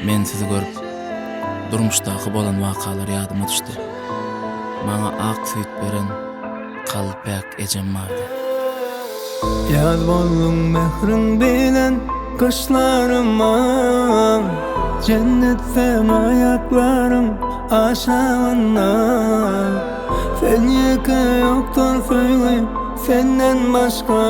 Men sizi görüp, durmuşdaky bolan wakalar ýadyma düşdi. Maňa ak süýt beren kalby päk ejem bardy. Ýaz bolduň mähriň bilen gyşlaryma Jennet sen aýaklaryň aşagynda Sen ýeke ýokdur söýgi senden başga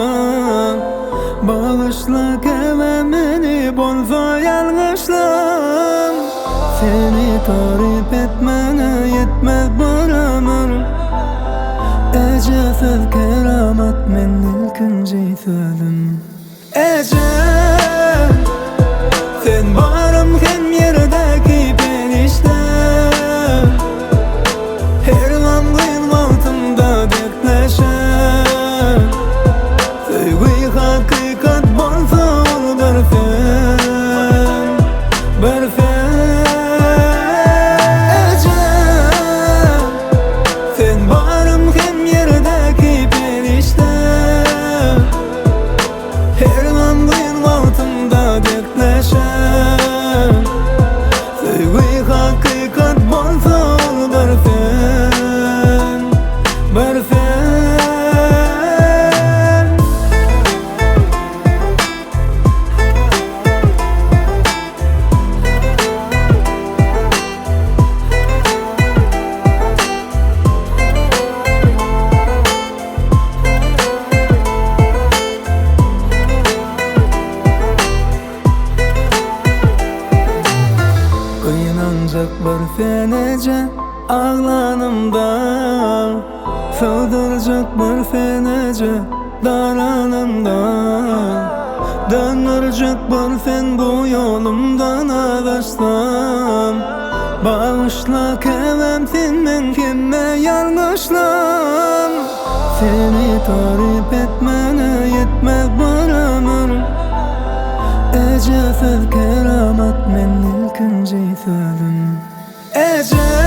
Bagyşla käbä meni bolsa ýalňyşlam Seni taryp etmäne ýetmez bir ömür Eje söz keramat men ilkinji sözüm Eje sen barym hem ýerdäki perişde Her gamgyn wagtymda dertleşen Söýgi hakykat bolsa ol bir sen Bir sen Eje sen barym hem ýerdäki perişde Her gamgyn wagtymda dertleşen Söýgi hakykat bolsa ol bir sen Bir sen. Gynanjak bir sen eje aglanymda Sygdyrjak bir sen eje daranymda Döndürjek bir sen bu ýolumdan azaşsam Bagyşla käbäm sen meň hemme ýalňyşlam Seni taryp etmäne ýetmez bir ömür Eje söz keramat men ilkinji sözüm Eje.